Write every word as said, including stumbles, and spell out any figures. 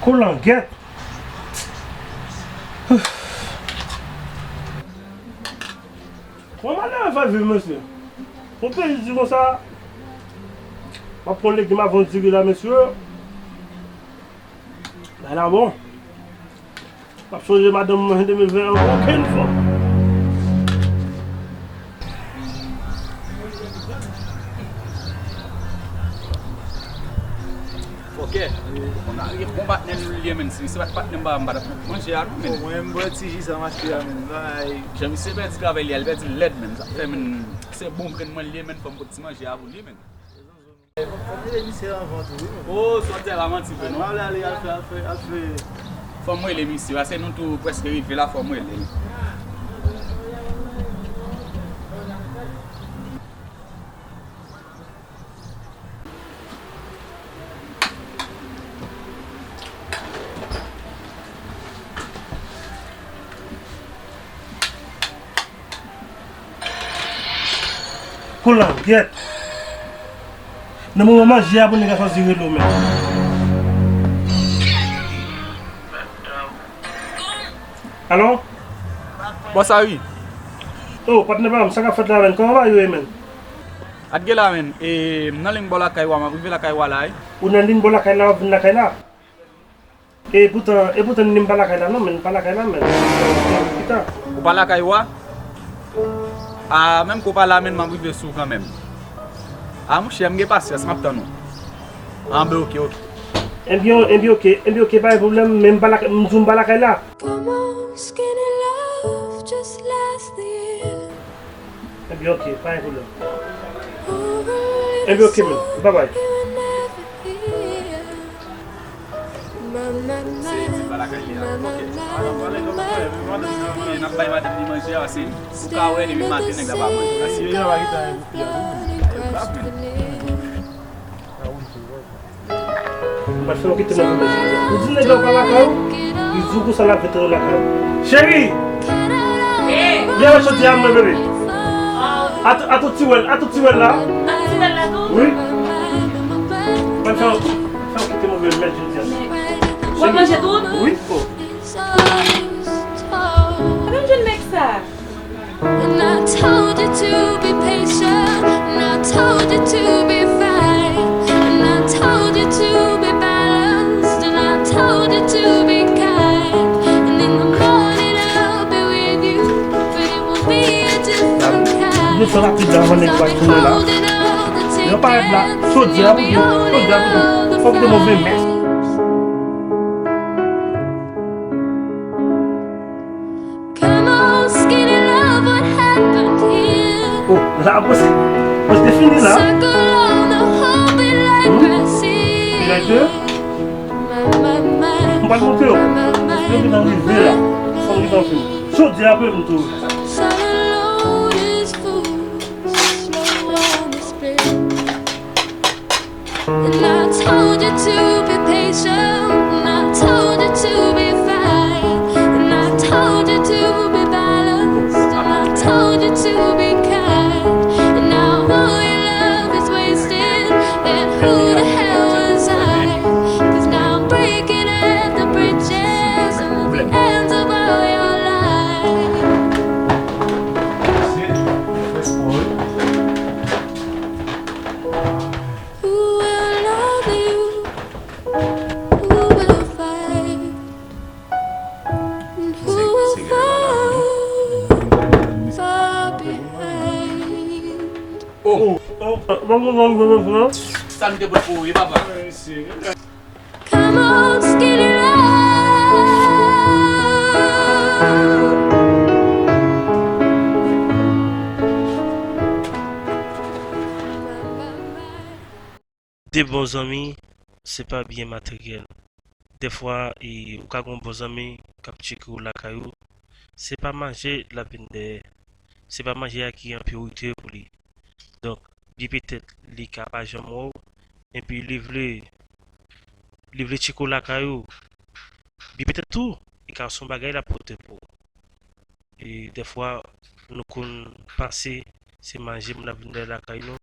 Pou langèt. Bon, malere fè viv, mesye. Yon peyi di konsa, m ap pran legim avan diri la, mesye. Bagay la bon. M ap sonje madanm mwen de mil ven an okenn fwa. Fòkè, on a gen bon patnè nou li ye, menn. Si misye pa t patnè m, m pa t ap manje a, non, menn. Bon, mwen, m bwè ti ji sa m achte a, menn. Bagay. Jan misye pèdi travay li a, li pèdi l lèd, menn. Sa fè, menn, se bon grenn mwen li ye, menn. Fò m pot ti manje a pou li, menn. Fò m rele misye anvan tou, wi, menn. Oh, sòtè la manti vre, non? Al ale, al fè, al fè, al fè. Fò m rele misye, paske nou tou prèske rive la, fò m rele l. Pou langèt. Nan moman manje a pou nèg la chwazi rele w menm. Alo? Bòs a wi. Oh, patnè pa m, sa k ap fèt la menn? Kòman bagay yo ye menn? At gen la menn, e, m nan liy bò lakay ou a, m ap rive lakay ou a la wi. Ou nan liy bò lakay la, w ap vin lakay la? E poutan, e poutan ni m pa lakay la non, men m pa lakay la, men. Pita. Ou pa lakay ou a? A, menm ke w pa la, men m ap rive sou ou kanmenm. A, monchè, m gen pasyans, m ap tann ou. Anben, oke, oke. Ebyen, ebyen, oke, ebyen, oke, pa gen pwoblèm, men m pa lakay, m di w m pa lakay la. Come on, skinny love, just last the year. Ebyen, oke, pa gen pwoblèm. Ebyen, oke, men. Babay. Se ti pa lakay li a. Oke. N ap bay madanm li manje a, se pou ka wè depi maten nèg la pa manje. Mesye yo pa gentan gen pou fè a tou, men. Yo grav, men. Mwen fè w kite mwen pou mwen. Ou di nèg la w pa lakay ou, li di w konsa l ap vin tann ou lakay ou. Cheri! Vin avèk chòdye a mwen, bebe. Ato, ato tiwèl, ato tiwèl la. Ato tiwèl la tou? Wi. Mwen fè w, fè w kite mwen, bebe, mèt jodi a. W ap manje tout? Wi. Oh. Kote m jwenn nèg sa? And I told you to be patient, and I told you to be fine, and I told you to be balanced, and I told you to be kind. And in the morning I'll be with you, but it will be a different kind. Yo fè rapid la, avan nèg yo tounen la. Yo parèt la, chòdye a pou yo, chòdye a pou yo. Fòk yo move men. Come on, skinny love, what happened here? Oh, la, mwen se, mwen se fini la. Circle on the whole bit like Brazil. Directeur, my, my, my, m pa konte yo. Yo vin rive la. Fò yo vin fini. Chòdye a pou yo vin tou. Sun alone is food, slow on the spin. And I told you to be patient, and I told you to be fine, and I told you to be balanced, and I told you to be kind. And now all your love is wasted, then who the hell was I? 'Cause now I'm breaking at the bridges and the ends of all your life. Who will love you? Who will fight? And who will fall far behind? Oh, oh, oh, sa n te pot pou ou, wi, papa. Come on, skinny love. De bon zanmi, se pa byen materyèl. Dèfwa, e, ou ka gen yon bon zanmi k ap tcheke w lakay ou. Se pa manje l ap vin dèyè. Se pa manje a ki an priyorite pou li. Donk, byen petèt, li ka pa janm wè w, epi li vle, li vle tcheke w lakay ou. Byen petèt tou, li ka se yon bagay l ap pote pou ou. E dèfwa, nou konn panse se manje moun ap vin dèyè lakay nou.